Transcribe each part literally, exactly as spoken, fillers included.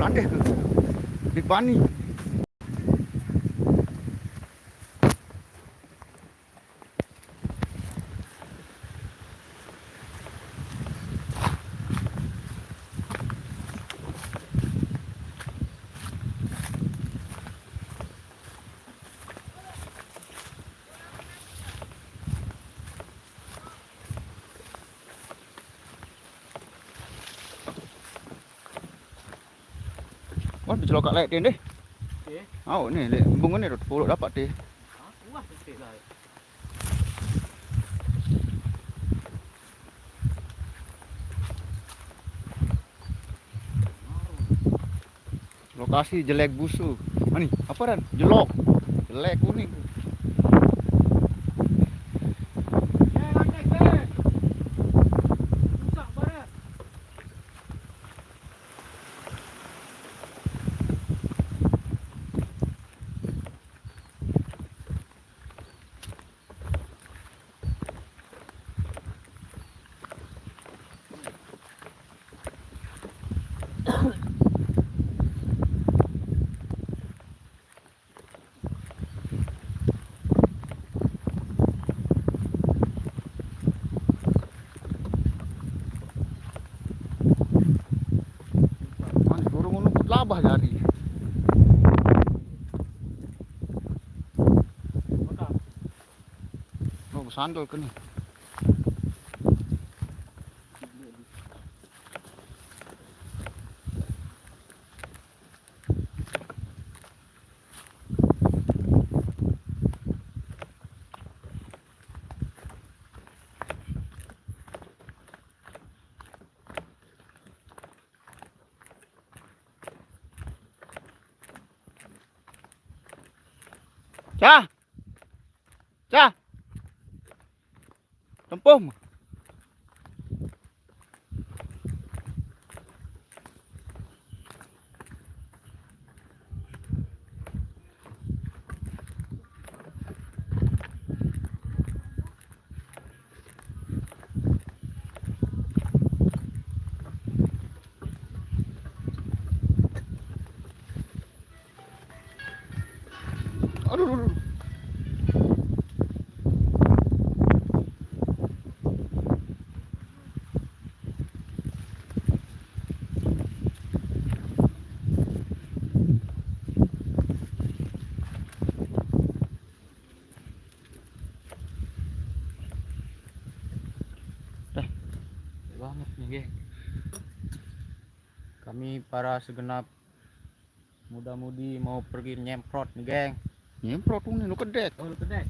Landeh ke. Big Bunny. Wah, dicelokak lek tin deh. Okey. Au ni lek embung ni tu puluk dapat deh. Ha, wah, betul lah. Lokasi jelek busu. Ani, apa Ran? Jelok. Jelek kuning. Mane burung ngono put labah jari. Oh, sandal kene. Cah. Cah. Tempuh. Aduh, aduh, aduh. Dah. Banget nih, geng. Kami para segenap muda-mudi mau pergi nyemprot nih, geng. Nyemprot tuh nih, lu kedek. Oh, lu kedek.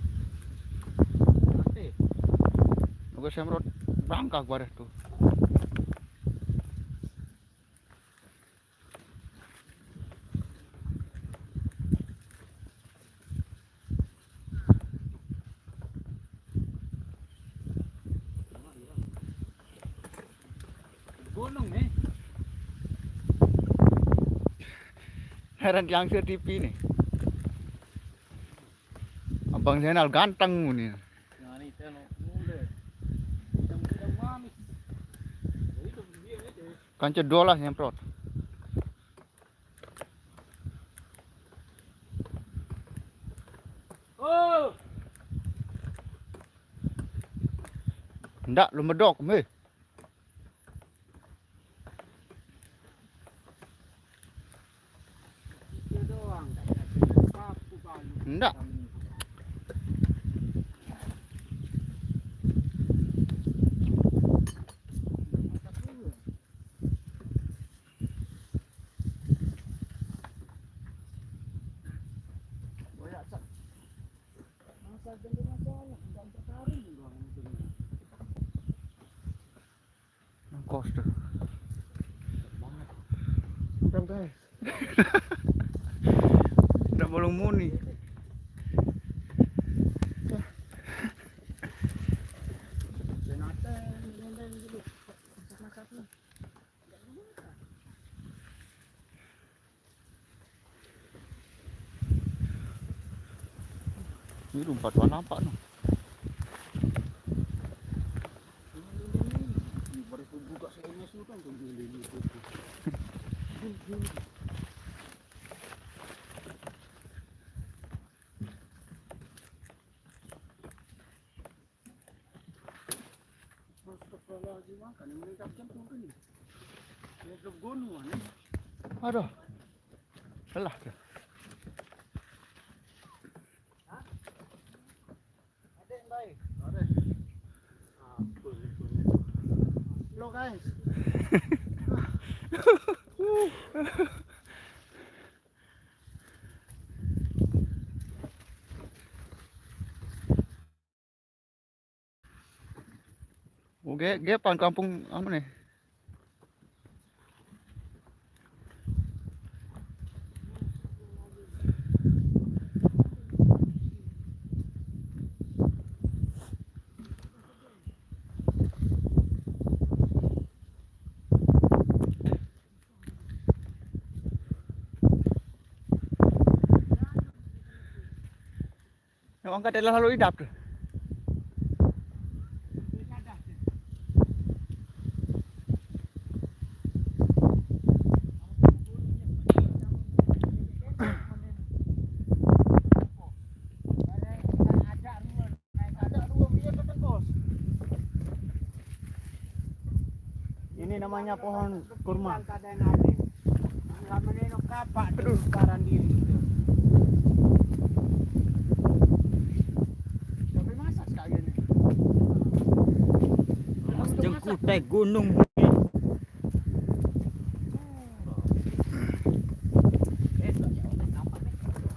Nanti. Lu ke semprot bangka gua deh tuh. Gunung nih. Heran yang T V nih. Abang Zainal ganteng nih. Nah, ini channel muda. Yang manis. Itu dia aja. Kan cedol lah nyemprot. Oh. Ndak lu medok, meh. Ndak. Ongkos tuh. Udah, guys. Udah bolong muni. Ini rumput warna apa no? Ini baru buka saya sudah tuh. Aduh. Lelah ke? Lo, guys. Oke, ge pan kampung anu nih. Yang angkat adalah lalu idap tu. Ini namanya pohon kurma. Aduh. Jengkutai gunung.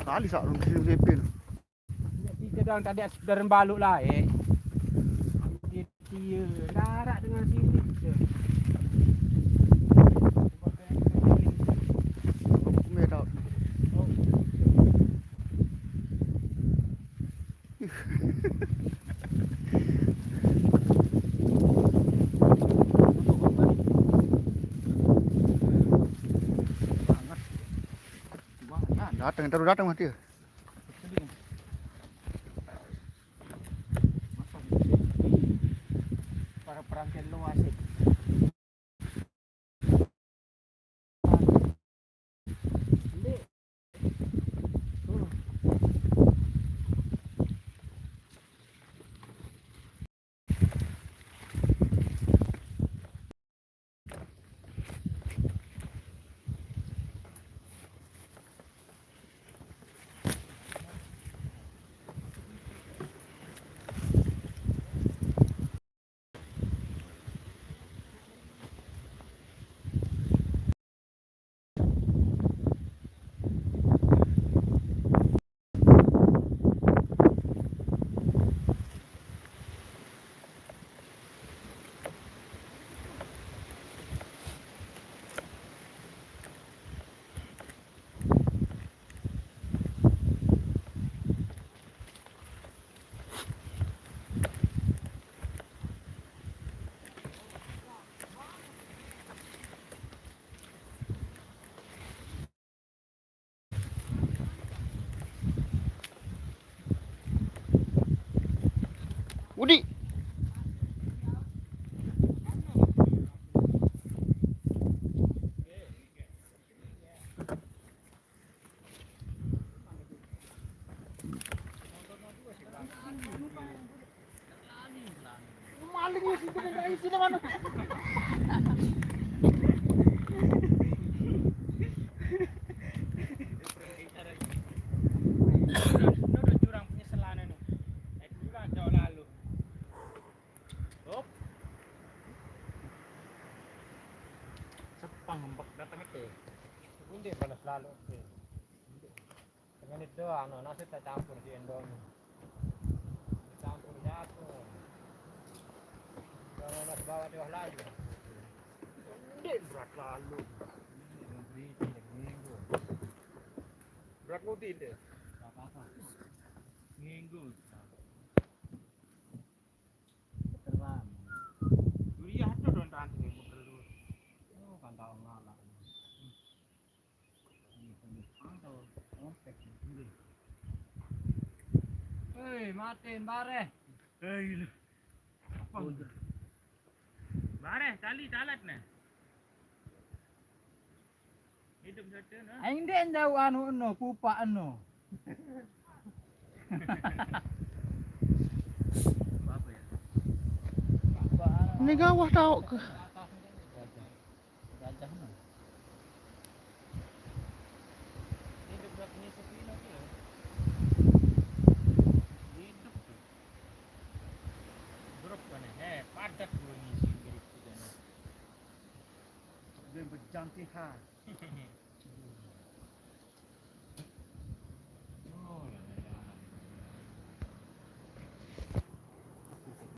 Kali sak rung sipil. Kita doang tadi sudah rembaluk lah, eh. Dia, dia darat dengan sini. Datang, terus datang mati. Para perhatian luas, eh. Udi. Maling ya, situ kan isi mana? Ini udah jurang penyesalan ini. Eh, jurang jauh lalu. Hop. Sepang mbak datang itu. Bunde panas lalu. Dengan itu, anu, nasi tak campur di Indomie. Campur satu. Kalau nasi bawa di lagi. Bunde berat lalu. Berat mutin deh. Minggu. Keteran. Duriah tu don tanti muter lu. Oh, kan tahu ngalah. Hei, mati bare. Hei, lu. Apa? Bare, tali talat nah. Hidup satu nah. Aing dek jauh anu eno, pupa eno. Apa ya? Apa? Ni gawah tau ke. Gajah mana? Ini duduk ni sepi lagi loh. Hidup tu. Grup mana? Eh, padat tu ni si grup tu kan. Dia berjangkihan.